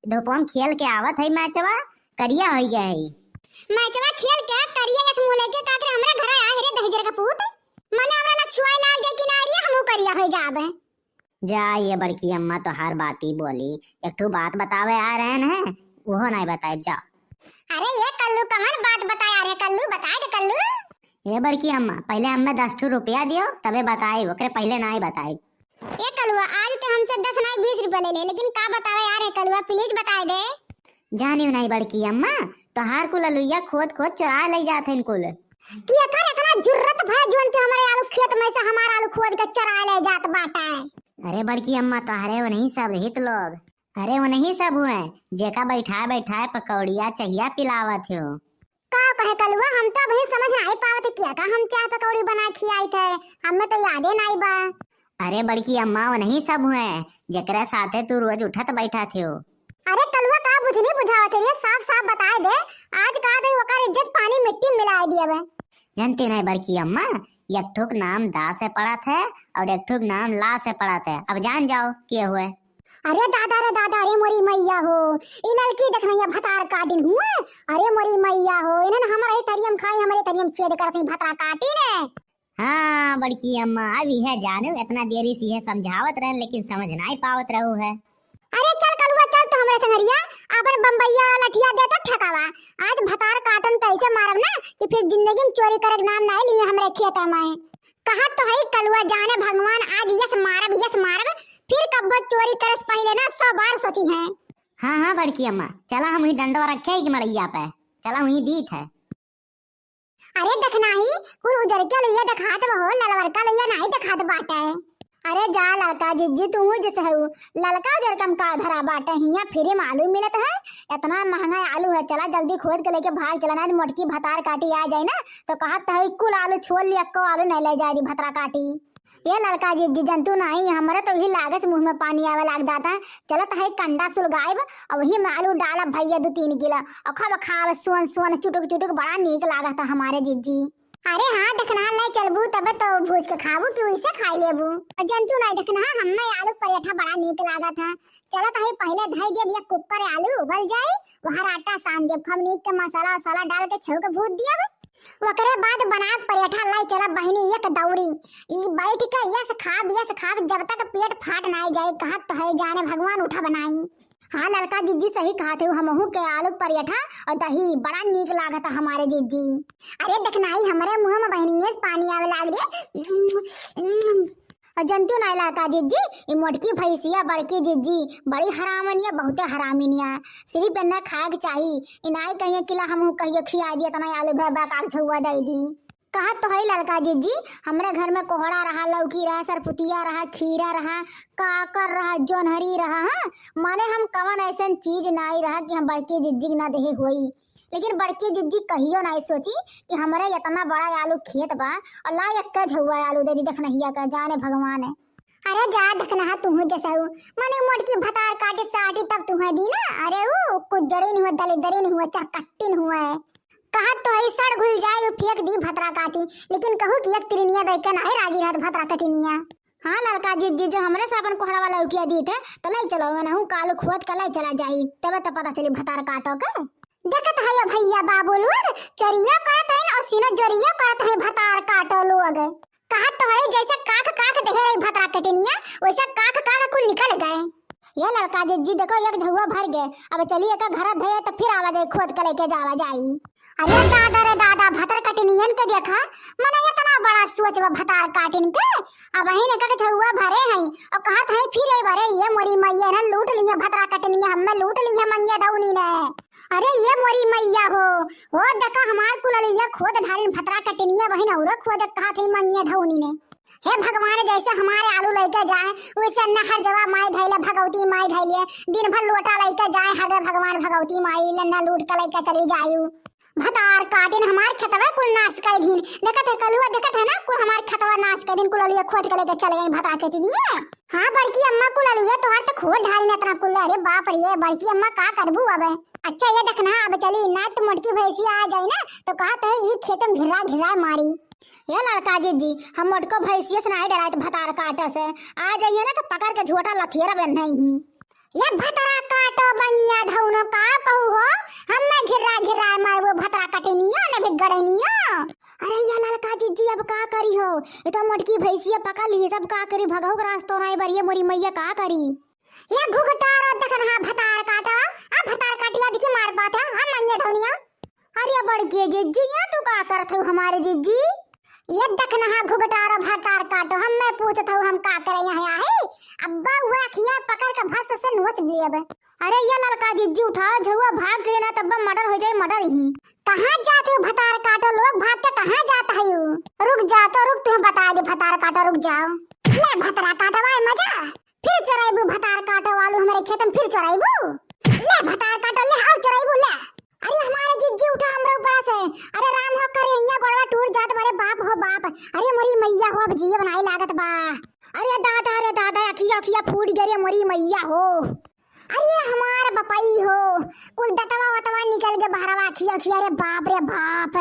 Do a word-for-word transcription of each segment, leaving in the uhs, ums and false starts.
धूपवा में खेल के आवत है मैचवा, करिया होइ गए है। मैचवा खेल के करिया यस मुँह लेके का करे हमरा घर आया है रे दहिजर का पूत। मने हमरा ला छुआई लाग जाए कि ना रे, हमहू करिया होइ जाबे। जा ये बड़की अम्मा तोहार बाती बोली, एक ठो बात बतावे आ रहे हैं, उहो नहीं बताए, जा। अरे ये कल्लू कवन बात बताए आ रहे, कल्लू बताए दे कल्लू। ए बड़की अम्मा, पहले हमें दस ठो रुपया दियो, तबे बताई, ओकरे पहले नाई बताई। ए कलुआ, आज ते हमसे दस नाई बीस रुपया ले ले, लेकिन का बतावे यार, ए कलुआ, please बताए दे। जानियो नाई बड़की अम्मा, तोहार कुल अलुइया खोद खोद चुरा ले जात हइन कुल। कि एकर इतना जुर्रत भय जोन के हमरे आलू खेत में से हमार आलू खोद के चुरा ले जात बाटे। अरे बड़की अम्मा, तोहरे वो नहीं सब हित लोग, अरे वो नहीं सब हुए, जेका बैठाए बैठाए पकौड़िया चहिया पिलावत हो। का कहे कलुआ, हम तो अबहीं समझ नाई पावत है, क्या का हम चाय पकौड़ी बना खियाई थे, हमें तो यादे नाई बा। अरे बड़की अम्मा, वो नहीं सब हुए, जेकरे साथे तू रोज उठत बैठत हो। अरे कलुआ, का बुझनी बुझावत है रे, साफ साफ बताए दे, आज का दे ओकर इज्जत पानी मिट्टी में मिलाए दिए बे। जानती नहीं बड़की अम्मा, एक ठुक नाम दा से पड़त है और एक ठुक नाम ला से पड़त है, अब जान जाओ के हुए। अरे दादा रे दादा, अरे मोरी मैया हो, ई ललकी देखनैया भतार काटिन हुए। अरे मोरी मैया हो, इन्हन हमरे ही तरियम खाई, हमरे तरियम छेद करत ही भतार काटिन। हाँ बड़की अम्मा, अब यह जानू, इतना देरी से यह समझावत रहन लेकिन समझ नाई पावत रहू है। अरे चल कलुआ चल तो हमरे संगरिया, अपन बम्बैया वाला लठिया दे तो ठकावा। आज भतार काटन कैसे मारब ना कि फिर जिंदगी में चोरी करे के नाम नाई लिए हमरे खेत में। कहत तो है कलुआ, जाने भगवान आज यस मारब, यस मारब, फिर कब्बो चोरी करे से पहले ना सौ बार सोची है। हाँ हाँ बड़की अम्मा, चला हम वही डंडवा रखे है कि मड़ैया पे, चला वही दीत है। अरे देखनाही, कुल उजर के लुइया देखात बा हो, ललवर का लुइया नाई देखात बाटे। अरे जा ललका जिज्जी, तू जैसे हऊ, ललका उजर कम का धरा बाटे, हिया फ्री में आलू मिलत है, इतना महंगा आलू है, चला जल्दी खोद के लेके भाग चला, ना मोटकी भतार काटी आ जाए ना, तो कहत है कुल आलू छोड़ लिया, को आलू नहीं ले जाए दी भतार काटी। ये ललका जिज्जी, जंतु नाई, हमरे तो ही लागस मुँह में पानी आवे लाग जाता। चलत है कंडा सुलगाइब, और वही में आलू डालब भैया दो तीन किलो, और खाब खाब सोन सोन चुटुक चुटुक, बड़ा नीक लागत है हमारे जिज्जी। अरे हाँ, देखना ले चलबू तब तो भूज के खाबू कि वैसे खाई लेबू। और जंतु नाई देखना, हमें आलू परेठा बड़ा नीक लागत है। चलत है पहले धई देब ये कुकर आलू उबल जाई, वहर आटा सान देब, खूब नीक के मसाला वसाला डाल के छऊ के भूज दियब। ओकरे बाद बना के परेठा लाई चला बहिनी एक दौरी। ई बैठ के यस खाब, यस खाब, जब तक पेट फाट नाई जाए, कहत तो है जाने भगवान उठा बनाई। हाँ ललका जिज्जी सही कहत है, हमहू के आलू के परेठा और दही बड़ा नीक लागत है हमारे जिज्जी। अरे देखनाही हमरे मुँह में बहिनी यस पानी आवे लाग रे। और जंतु नाई ललका जिज्जी, ई मोटकी भैंसिया बड़की जिज्जी बड़ी हरामनिया, बहुते हरामिनिया। सिर्फ इन्हें खाए के चाही, ई नाई कहिए किला हमहू कहियो खिया दी, इतना आलू भर बा काग झुआ दे दी। कहत तो है ललका जिज्जी, हमरे घर में कोहड़ा रहा, लौकी रहा, सरपुतिया रहा, खीरा रहा, काकर रहा, जोन्हरी रहा, हाँ? माने हम कवन ऐसन चीज नाई रहा कि हम बड़की जिज्जी के ना देहे होई। लेकिन बड़की जिज्जी कहियो नाई सोची कि हमरे इतना बड़ा आलू खेत बा और ला एक झुआ आलू दे दी देखनहिया का, जाने भगवान है। अरे जा देखना है तुहू जसऊ, मने मोटकी भतार काटी साटी तब तुहे दी ना। अरे ऊ कुछ जड़ी नहीं हुआ, दलिदरी नहीं हुआ, चरकट्टी नहीं हुआ है। कहत तो है सड़ घुल जाए, ऊ फेंक दी भतरा काटी, लेकिन कहू कि एक तिरनिया दे के नाई राजी रहत भतरा कटिनिया। हाँ ललका जिज्जी, जो हमरे से अपन कोहड़ा वाला उकिया दी थे, तो ले चलो, नहू कालू खोद के ले चला जाई, तबे तो पता चली भतार काटो के। देखत है यो भैया बाबू लोग, चोरियो करत हैं और सीनो जोरियो करत हैं भतार काटो लोग। कहत तो है जैसे काख काख देहे रही भतरा कटिनिया, वैसे काख काख कुल निकल गए। ये ललका जिज्जी देखो, एक झुआ भर गए, अब चली एक घर धे तो फिर आवा जाई, खोद के लेके जावा जाई। अरे दादा रे दादा, भतार कटिनियन के देखा, मने इतना बड़ा सोच बा भतार काटिन के। अब वही एक झुआ भरे हैं और कहत है फिर ए भरे, ये मोरी मैया ना लूट लिए भतरा कटिनिया, हमें लूट लिए मंगिया धौनी ने। अरे ये मोरी मैया हो, हो देखा हमार कुललिया खोद ढालिन भतरा कटिनिया, बहिन औरो खोद कहा थी मंगिया धौनी ने। हे भगवान, जैसे हमारे आलू लेके जाए, वैसे नहर जवा माई धैले, भगवती माई धैले, दिन भर लोटा लेके जाए, हगे भगवान भगवती माई ले न लूट के लेके चली जायु। भतार काटिन हमार खेतवा कुल नाश कर दीन। देखत है कलुआ, देखत है ना, कुल हमार खेतवा नाश कर दीन, कुललिया खोद के लेके चले गई भतार कटिनिया। हाँ बड़की अम्मा, कुललिया तोहार तो खोद ढालिन इतना कुल। अरे बाप रे, बड़की अम्मा का करबू अब? अच्छा ये देखना, अब चली ना तो मोटकी भैंसिया आ जाई ना, तो कहा तो ई खेत में घिरा घिरा मारी। ये ललका जिज्जी, हम मोटको भैंसिया से नहीं डराए तो भतार काटो से आ जाइए ना, तो पकड़ के झोटा लथियरा बन नहीं ही। ये भतरा काटो बनिया धौनो का कहू हो, हम्मे घिर्रा घिर्रा मारबो भतरा कटनिया न भिगड़निया। अरे ये ललका जिज्जी अब का करी हो, ये तो मोटकी भैंसिया पकड़ ली, सब का करी, भगहु के रास्तो नाई बरिये मोरी मैया का करी। ये घुघटारो देखन हा भतार काटो, आ भतार काटिया देखी मार बात है, हम मनिया धौनिया। अरे बड़की जिज्जी, यहाँ तू का करत हो हमारे जिज्जी? ये देखन हा घुघटारो भतार काटो, हम मैं पूछत हूँ हम का करे यहाँ आए? अब्बा वो अखिया पकड़ के भस से नोच देब। अरे ये ललका जिज्जी उठाओ झउआ भाग जाए ना तब्बा मर्डर हो जाए मर्डर ही। कहाँ जात हो भतार काटो लोग भाग के कहाँ जात है? रुक जा तो रुक तुम्हें बता दे भतार काटो रुक जाओ। ले भतरा काटो आए मजा। फिर चोराइबू भतार काटो वालू हमरे खेत में फिर चोराइबू। ले भतार काटो ले और चोराइबू ले। अरे हमारे जिज्जी उठा हमरे ऊपर से। अरे राम हो करे हिया गोड़वा टूट जात बड़े बाप हो बाप। अरे मोरी मैया हो अब जिए बनाए लागत बा। अरे दादा रे दादा अखिया अखिया फूट गए रे मोरी मैया हो। अरे हमार बपई हो कुल दतवा वतवा निकल के बहरवा अखिया अखिया रे बाप रे बाप।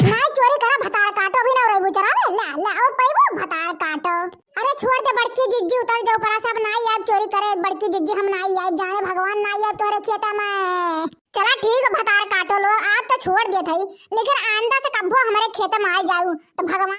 नाई चोरी करा भतार काटो भी ना रही चोरावे ला ला और पैबू भतार काटो। अरे छोड़ दे बड़की जिज्जी उतर जाओ परा सब नाई आइब चोरी करे बड़की जिज्जी हम नाई आइब जाने भगवान नाई आइब तोहरे खेता में। चला ठीक भतार काटो लो आज तो छोड़ देत हई लेकिन आइंदा से कब्बो हमरे खेत में आ जाऊ तो भगवान।